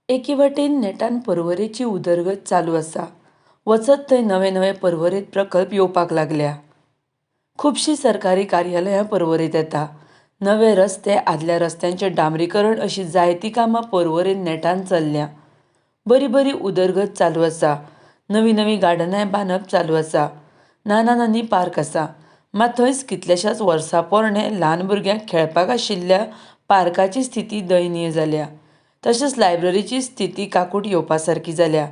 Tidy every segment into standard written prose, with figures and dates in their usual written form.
एके वटेन नेटान पर्वरेची उदरगत चालू आसा. वचत थंय नवे नवे पर्वरेंत प्रकल्प येवपाक लागल्या. खुबशीं सरकारी कार्यालयां पर्वरेंत येता. नवे रस्ते, आदल्या रस्त्यांचें डांबरीकरण अशीं जायतीं कामां पर्वरेंत नेटान चल्ल्या. बरी बरी उदरगत चालू आसा. नवीं नवीं गार्डनांय बांदप चालू आसा. नाना नानी पार्क आसा. मात थंयच कितल्याशाच वर्सां पोरणें ल्हान भुरग्यांक खेळपाक आशिल्ल्या पार्काची स्थिती दयनीय जाल्या. तशेंच लायब्ररीची स्थिती काकूट येवपा सारकी जाल्या.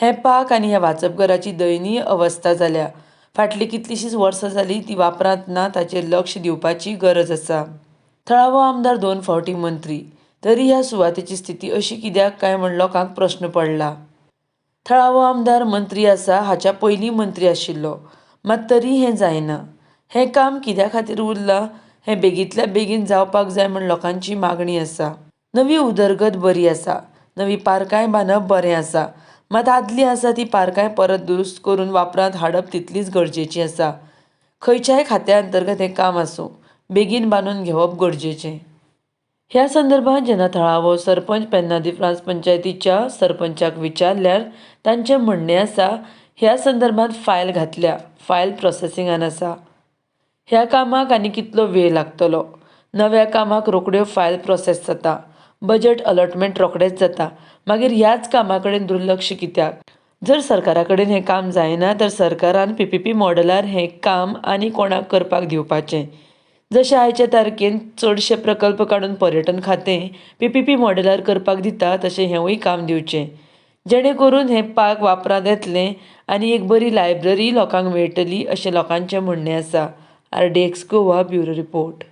हें पार्क आनी ह्या वाचपघराची दयनीय अवस्था जाल्या. फाटलीं कितलींशींच वर्सां जालीं ती वापरांत ना ताचेर लक्ष दिवपाची गरज आसा. थळावो आमदार दोन फावटी मंत्री. तरी ह्या सुवातेची स्थिती अशी कित्याक काय म्हूण लोकांक प्रस्न पडला. थळावो आमदार मंत्री आसा हाच्या पयलीं मंत्री आशिल्लो. मात तरी हें जायना. हें काम कित्या खातीर उरलां हें बेगींतल्या बेगीन जावपाक जाय म्हूण लोकांची मागणी आसा. नवी उदरगत बरी आसा. नवीं पार्कांय बांदप बरें आसा. मात आदलीं आसा तीं पार्कांय परत दुरुस्त करून वापरांत हाडप तितलीच गरजेची आसा. खंयच्याय खात्या अंतर्गत हें काम आसूं, बेगीन बांदून घेवप गरजेचें. ह्या संदर्भात जेन्ना थळावो सरपंच पेन्ना दी फ्रांस पंचायतीच्या सरपंचाक विचारल्यार तांचें म्हणणें आसा, ह्या संदर्भात फायल घातल्या, फायल प्रोसेसिंगान आसा. ह्या कामाक आनी कितलो वेळ लागतलो? नव्या कामाक रोखड्यो फायल प्रोसेस जाता. बजट अलॉटमेंट रोखडेंच जाता. मागीर ह्याच कामा कडेन दुर्लक्ष कित्याक? जर सरकारा कडेन हें काम जायना तर सरकारान पीपीपी मॉडेलार हें काम आनी कोणाक करपाक दिवपाचें. जशें आयचे तारखेन चडशे प्रकल्प काडून पर्यटन खातें पीपीपी मॉडेलार करपाक दिता तशें हेंवूय काम दिवचें. जेणें करून हें पार्क वापरांत येतलें आनी एक बरी लायब्ररी लोकांक मेळटली अशें लोकांचें म्हणणें आसा. RDX Goa bureau report.